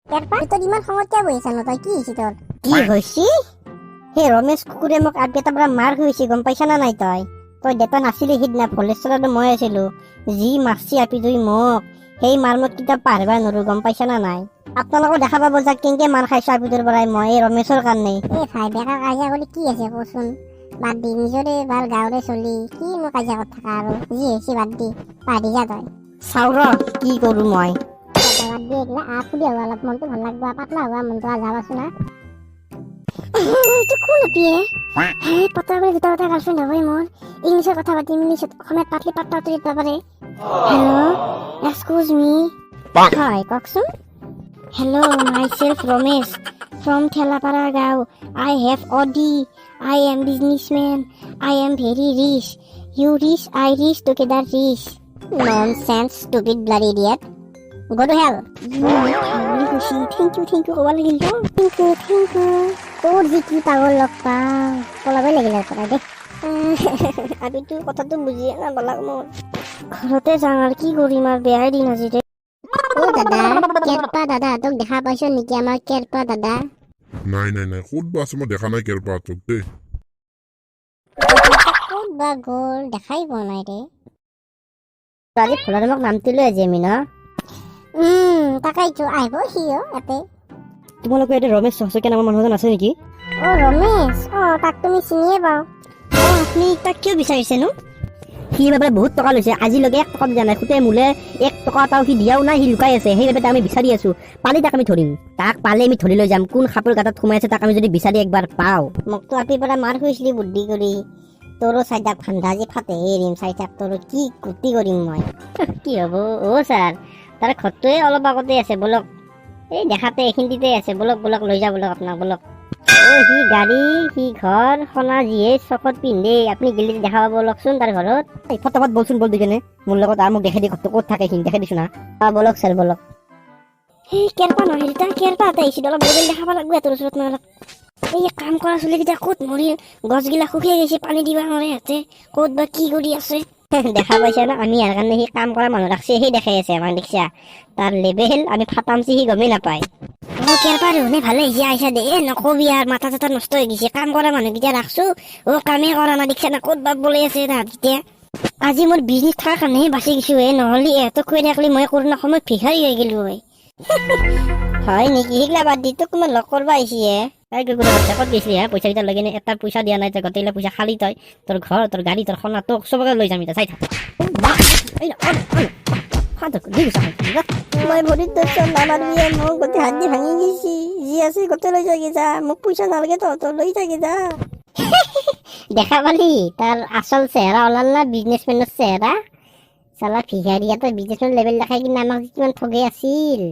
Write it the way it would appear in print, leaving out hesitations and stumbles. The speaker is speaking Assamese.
কেৰপা, তই ইমান খঙত কিয় বহিছা ন? তই কি হৈছে তোৰ? কি হৈছে? সেই ৰমেশ কুকুৰে মোক আগবেটাৰ পৰা মাৰ খুৱাইছে, গম পাইছা না নাই তই? তই দেতা নাছিলি সিদিনা, ভলেশ্বৰতো মই আছিলো। যি মাৰছি আপিতুই মোক, সেই মাৰ মই কিতাপ পাহৰিব নোৱাৰো, গম পাইছা না নাই? আপোনালোকো দেখা পাব যাক কেনেকে মাৰ খাইছো আপিটোৰ পৰাই মই এই ৰমেশৰ কাৰণে। এই ভাই, বেকাৰ কাজিয়া কৰি কি আছে কচোন? বাদ দি, নিজৰে ভাল গাঁৱৰে চলি, কিনো কাজিয়া কৰি থাকা আৰু। যি হৈছে বাদ দি, পাহৰি যা তই। চাওঁ ৰ কি কৰো মই। বাদ দি এইগিলা, আহ, ফুৰি আহো অলপ, মনটো ভাল লাগব, পাতলা হোৱা মনটো। আহ, যাবাচোন আহ। এইটো কোন আপিয়ে হে? পতা কৰি দুটা কথা গাৰ্লফ্ৰেণ্ড হ'বই মোৰ। ইংলিছত কথা পাতিম, ইংলিছত অসমীয়াত পাতলি পাত্তা উত্তৰ দিব পাৰে। হেল্ল', এক্সকিউজ মি। হয়, কওকচোন। Hello, myself Ramesh from Thelapara গাঁও। I have Audi. I am businessman. I am very rich. You rich, I rich, together rich. Nonsense, stupid bloody idiot, go to hell. বুলি কৈছি। Thank U, thank U ক'ব লাগিল তো। Thank U, thank U. তোৰ যি কি পাগল লগ পাওঁ, পলাবই লাগিল ইয়াৰ পৰা দে। আপিটো কথাটো বুজিয়ে নাপালাক মোৰ। ঘৰতে যাওঁ আৰু, কি কৰিম আৰু, বেয়াই দিন আজি দে। অ দাদা, কেৰপা দাদাহঁতক দেখা পাইছ নেকি? আমাৰ কেৰপা দাদা? নাই নাই নাই, ক'ত বা আছে, মই দেখা নাই কেৰপাটোক দেই। ক'ত বা গ'ল, দেখাই পোৱা নাই ৰে। আজি ভোলাৰে মোক নামটো লৈ আজি আমি ন। তাকেইতো, আহিব সিও ইয়াতে। তোমালোকৰ ইয়াতে ৰমেশ শইকীয়া নামৰ মানুহ এজন আছে নেকি? অ ৰমেশ, অ, তাক তুমি চিনিয়ে পাওঁ। অ, আপুনি তাক কিয় বিচাৰিছেনো? সি এইবাৰ বহুত টকা লৈছে, আজিলৈকে 1 টকা দিয়া নাই। সুতে মোলে 1 টকা এটাও সি দিয়াও নাই, সি লুকাই আছে। সেইবাবে তাক আমি বিচাৰি আছো। পালে তাক আমি ধৰিম। তাক পালে আমি ধৰি লৈ যাম। কোন সাপৰ গাঁতত সোমাই আছে, তাক আমি যদি বিচাৰি একবাৰ পাওঁ। মোকতো আপিৰ পৰা মাৰ খুৱাইছিলি বুদ্ধি কৰি। তোৰো চাই থাক, ভাণ্ডা আজি ফাটে এৰিম, চাই থাক, তোৰো কি গতি কৰিম মই। কি হ'ব? অ ছাৰ, তাৰ ঘৰটোৱে অলপ আগতে আছে, বলক। এই দেখাতে এইখিনিতে আছে, বলক বলক, লৈ যা বলক আপোনাক, বলক। অ সি গাড়ী, সি ঘৰ, সোণা যিহে চকত পিন্ধে, আপুনি গেলি দেখা পাব, বলকচোন তাৰ ঘৰত। এই ফটাফট বলচোন, বল দুজনে মোৰ লগত আৰু মোক দেখাই দি, ঘৰটো ক'ত থাকে সি দেখাই দিছো না। অ বলক ছাৰ, বলক। সেই কেৰপা নহয়, দুটা কেৰপা এটা আহিছিল, অলপ মোবাইল দেখাব লাগব তোৰ ওচৰত মই অলপ। এই কাম কৰা চলিকেইটা ক'ত মৰিল? গছগিলা শুকাই গৈছে, পানী দিব নোৱাৰে সিহঁতে, ক'ত বা কি কৰি আছে। দেখা পাইছা না, আমি ইয়াৰ কাৰণে সি কাম কৰা মানুহ ৰাখছে, সেই দেখাই আছে আমাক, দেখিছা? তাৰ লেবেল আমি ফাটামছি, সি গমেই নাপায়। অ কেৰপা দেখোন ভালে আহিছে, আহিছা দে। এ নকবি আৰু, মাথা চাথা নষ্ট হৈ গৈছে। কাম কৰা মানুহকেইটা ৰাখছো, অ কামেই কৰা নাই, দেখিছা না? ক'ত বা বলাই আছে তাহাঁতকেইটা। আজি মোৰ বিজনেছ থকাৰ কাৰণেহে বাচি গৈছো হে, নহ'লে ইহঁতক খুৱাই থাকিলে মই কৰোণা সময়ত ভিখাৰী হৈ গ'লো হয়। হয় নেকি? সেইগিলা বাদ দি, তোক কোনোবা লগ কৰিব আহিছি হে। এই কুকুৰৰ বাচ্চা, ক'ত গৈছিলি হা? পইচাকেইটা লৈ কিনে এটা পইচা দিয়া নাই তই। গোটেইগিলা পইচা খালি তই। তোৰ ঘৰ, তোৰ গাড়ী, তোৰ সোণা, তোক চবকে লৈ যাম এতিয়া, চাই থাক। এই অন, অন, অন। মই ভৰিত ধৰছ, নামাৰবি মোক, গোটেই হাত দি ভাঙি গৈছি। যি আছে গোটেই লৈ যাগি যা, মোক পইচা নালাগে, তহঁতৰ লৈ যাগি যা। দেখা পালি, তাৰ আচল চেহেৰা ওলাল না, বিজনেছমেনৰ চেহেৰা। চালা ভিখাৰী এটা বিজনেছমেন লেভেল দেখাই কিনে আমাক কিমান ঠগি আছিল।